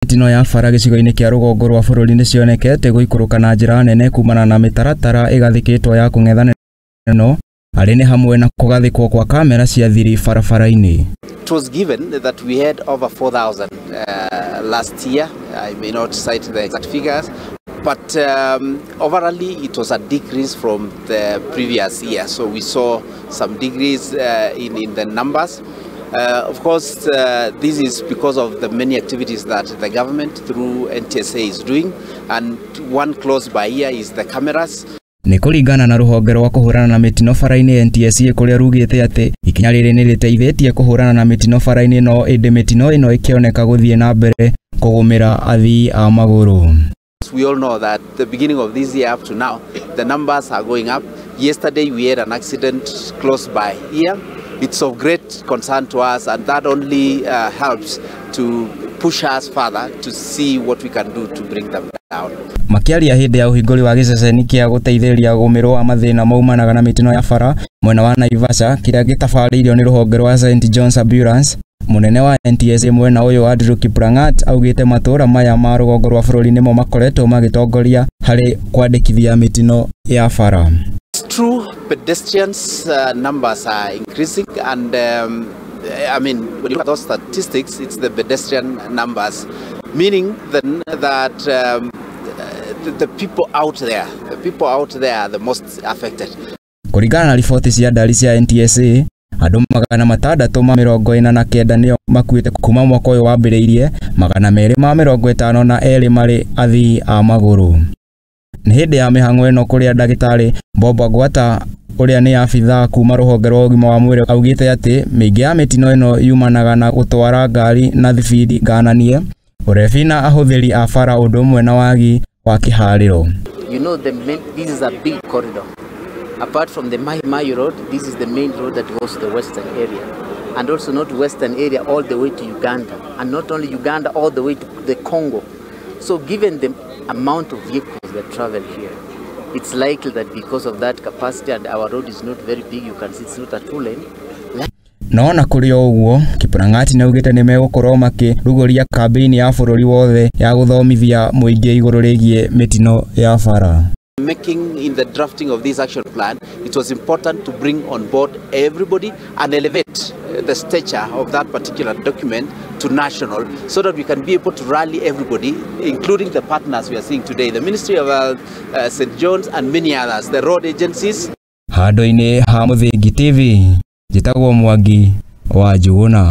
Mĩtino ya bara gĩcigo-inĩ kĩa rũgongo rwa bũrũri nĩcionekete gũikũrũka na njĩra nene kumana na mĩtaratara ĩgathĩkĩtwo ya kũng'ethanĩra no arĩ nĩ hamwe na kũgathĩkwo kwa kamera cia thiri barabara-inĩ. It was given that we had over 4,000 last year. I may not cite the exact figures, but overall it was a decrease from the previous year. So we saw some decrease in the numbers. Of course, this is because of the many activities that the government through NTSA is doing, and one close by here is the cameras. Nĩ kũringana na rũhonge rwa kũhũrana na mĩtino bara-inĩ NTSA kũrĩa rugĩte atĩ ikinya rĩrĩ nĩ rĩteithĩtie kũhũrana na mĩtino bara-inĩ no ĩndĩ mĩtino ĩno ĩkĩoneka gũthiĩ na mbere kũgũmĩra athii a magũrũ. We all know that the beginning of this year up to now, the numbers are going up. Yesterday we had an accident close by here. It's of great concern to us, and that only helps to push us further to see what we can do to bring them down. Makĩaria hĩndĩ ya ũhingũri wa gĩceceni kĩa gũteithĩrĩria gũmĩrwo wa mathĩna maumanaga na mĩtino ya bara mwena wa Naivasha kĩrĩa gĩtabarĩirio nĩ rũhonge rwa St John's Ambulance, mũnene wa NTSA mwena ũyũ Andrew Kiplangat augĩte matũra maya ma rũgongo rwa bũrũri nĩmo makoretwo magĩtongoria harĩ kwandĩkithia mĩtino ya bara. It's true, pedestrians numbers are increasing, and I mean, when you look at those statistics, it's the pedestrian numbers, meaning then that the people out there, the people out there are the most affected. Kũringana na riboti cia ndari cia NTSA, andũ 649 nĩo makuĩte kuma mwaka ũyũ wambĩrĩirie, 252 marĩ athii a magũrũ. Nĩ hĩndĩ ya mĩhang'o ĩno kũrĩa ndagĩtarĩ Bob Agwata ũrĩa nĩ abithaa kuma rũhonge rwa ũgima wa mwĩrĩ augĩte atĩ mĩingĩ ya mĩtino ĩno yumanaga na gũtwara ngari na thibindi ngananie, ũrebi na ahũthĩri a bara ũndũ ũmwe na wagi wa kĩharĩro. You know, this is a big corridor. Apart from the Mai Mai Road, this is the main road that goes to the western area. And also not western area all the way to Uganda. And not only Uganda, all the way to the Congo. So given the amount of vehicles that travel here, it's likely that because of that capacity, and our road is not very big, you can see it's not a two lane. No na kũrĩ o ũguo, Kiplangat nĩaugĩte nĩmegũkorwo makĩrugũria kambĩini ya bũrũri wothe ya gũthomithia mũingĩ igũrũ rĩgiĩ mĩtino ya bara. Making in the drafting of this action plan, it was important to bring on board everybody and elevate the stature of that particular document to national, so that we can be able to rally everybody, including the partners we are seeing today, the Ministry of Health, St. John's and many others, the road agencies. Handũ-inĩ ha Mũthingi TV, njĩtagwo Mwangi wa Njuguna.